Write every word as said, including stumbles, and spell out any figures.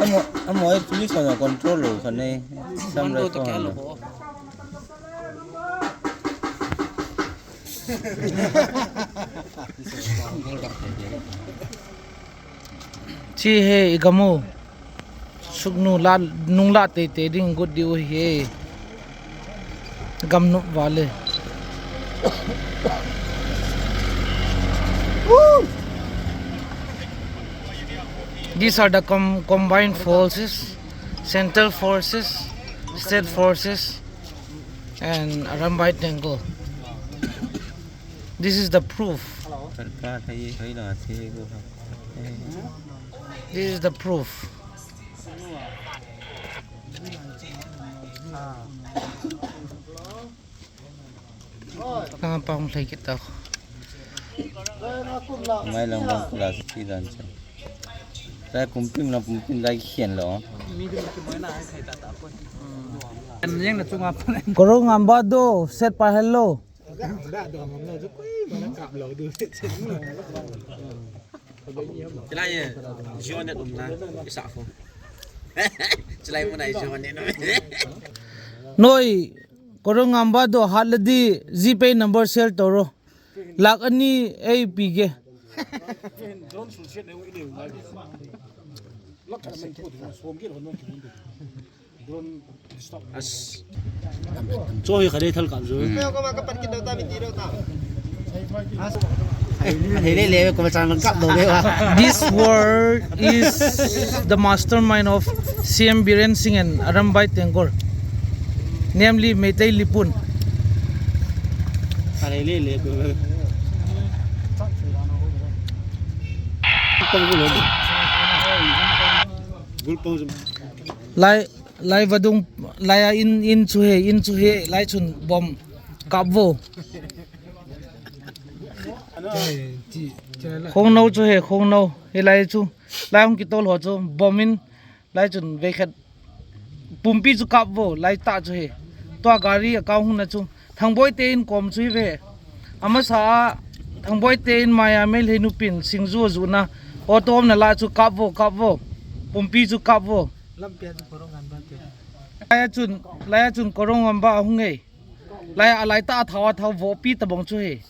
Amo, amo, eh, police hon control lou kha nei. Sam rai ko han. Chi he i gam u. Suknu la, nung la teitei ding got diu ahi. Gamnop vale. These are the com combined forces, central forces, state forces, and Arambai Tenggol. This is the proof. This is the proof. Kang pa hung lhai kit ta. Mai lang bang kula si dan cha. Lai pumpim lang pumpim lai khian lo. Korong amba do set pa hello. Chilai ye, Jonet umna, isa ko. Chilai muna Jonet. Noi, korong amba do hat ladi, GPay number share toro. Lakh ani ei pige. As. Cho hi khade thal kap jo. Thei le le ko chan kap do be wa. This war is the mastermind of C M Biren Singh and Arambai Tenggol, namely Meitei Lipun. Thei le le ko. Gul pau. Lai Lai vadung, lai a in, in chu he, in chu he, lai chun bomb kap vo. Khongno chu he, khongno, he lai chu, lai hung kitol ho chu, bomb in, lai chun vei khat, pumpi chu kap vo, lai ta chu he. Tua gari a kau hung na chu, Thangboi te in kom chu hi ve. Amasa a, Thangboi te in maya mei lhei nupin, singju a ju na, auto um na la chu kap vo, kap vo, pumpi chu kap vo. Lampi a chu korong amba te. Lai a chun, lai a chun korong amba a hung ei. Lai a lai ta a thau a thau vo pi ta bong chu he.